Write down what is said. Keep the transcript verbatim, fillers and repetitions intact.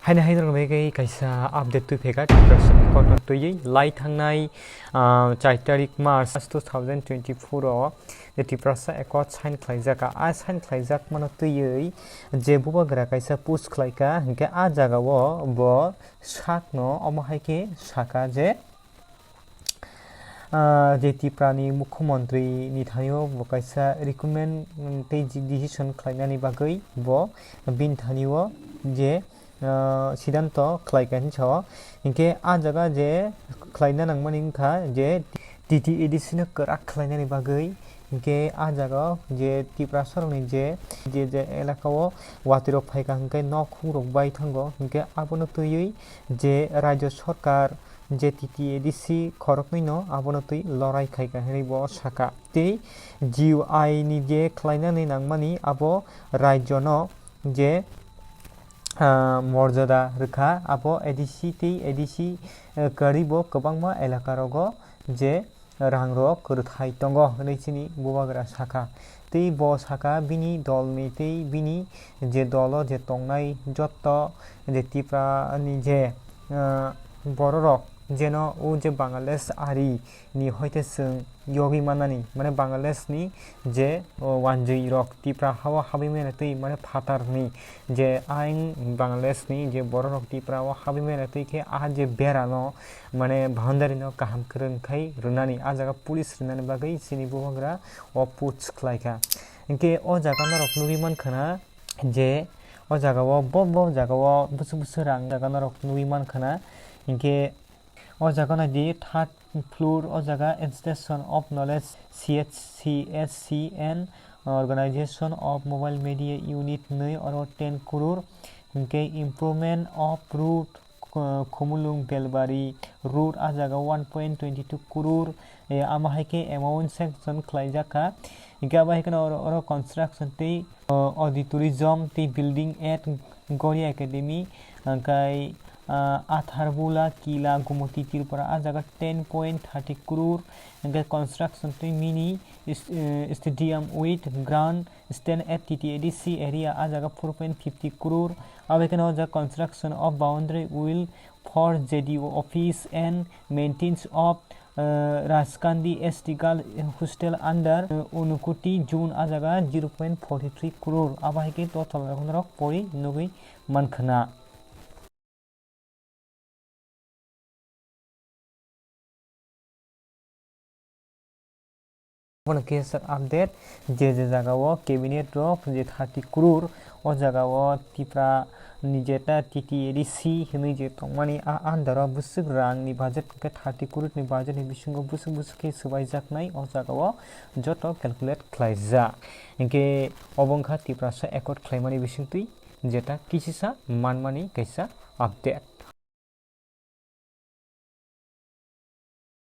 Haino haino rwgwi kaisa update twi phaikha Tiprasa Accord no twiwi lai thangnai, ah, char tarik March two thousand twenty-four o je Tiprasa Accord sign khlaijak. A sign khlaijak mano twiwi je bubagra kaisa post khlaikha, hinkhe a jagao bo sakno omo hai khe sakha je, ah, je Tiprani Mukhyamantri ni thanio bo kaisa recommend, mm, tei ji-, decision khlainani bagwi bo bini thanio je, ah, sidanto khlaikha hinwi sao. Hinkhe a jaga je khlaina nangmani wngkha je T T A D C no kwrak khlainani bagwi, hinkhe a jaga o je Tiprasarokni je, je, je elaka o watwi rok phaikha hinkhe nok huk rok bai thango, hinkhe abono twiwi je Rajya Sarkar je T T A D C khoroknwi no abono twi lorai khaikha hinwi bo sakha. Tei G U I ni je khlainani nangmani abo rajyo no je, ah, morjada rwkha, abo A D C tei A D C, eh, kwrwi bo kwbangma elaka rogo je rang rok kwrwthai tongo hinwi chini bubagra sakha. Tei bo sakha bini dolni tei bini je dolo je tongnai jotto je Tipra ni je, ah, bororok jeno o je Bangladesh ari ni hoite chwng yogwi mannani, mane Bangladesh ni je, o, wanjwi rok Tipra hao habwi manya twi, mane phatar ni je aing Bangladesh ni je bororok Tipra o habwi manya twi khe a je bera no, mane boundary no kaham kwrwng khai rwnani, a jaga police rwnani bagwi chini bubagra o post khlaikha. Hinkhe o jaga norok nugwi mankha na je o jaga o bo, bo jaga o bwswk bwswk rang jaga norok nugwi mankha na. Hinkhe o jaga naidi third floor o jaga Institution of Knowledge C H C S C and Organization of Mobile Media Unit nwi oro ten crore. Hinkhe improvement of road, uh, Khumulwng Belbari road a jaga one point twenty two crore, eh, amo hai khe amount sanction khlaijak kha. Hinkhe abo hai kheno oro, oro construction tei, uh, auditorium tei building at Gori Academy, hingkhai, ah, Atharbula Kila Gumoti Tripura a jaga ten point thirty crore, hingkhai construction tei mini is-, eh, stadium with grandstand at T T A D C area a jaga four point fifty crore, abo kheno o jaga construction of boundary wall for J D O office and maintenance of, eh, Rajkandi S T girl hostel under, eh, Unukuti zone a jaga zero point forty three crore, abo hai khe total rok pori nugwi mankha na. Bono khe sir update, je je jaga o cabinet rok je thirty crore, o jaga o Tipra ni jeta T T A D C hinwi je tongmani a under o bwswk rang ni budget hwnkhe thirty crore ni budget ni bisingo bwswk bwswk khe swbaijaknai o jaga o joto calculate khlaijak. Hinkhe obo wngkha Tiprasa Accord khlaimani bisingtwi jeta kisisa manmani kaisa update.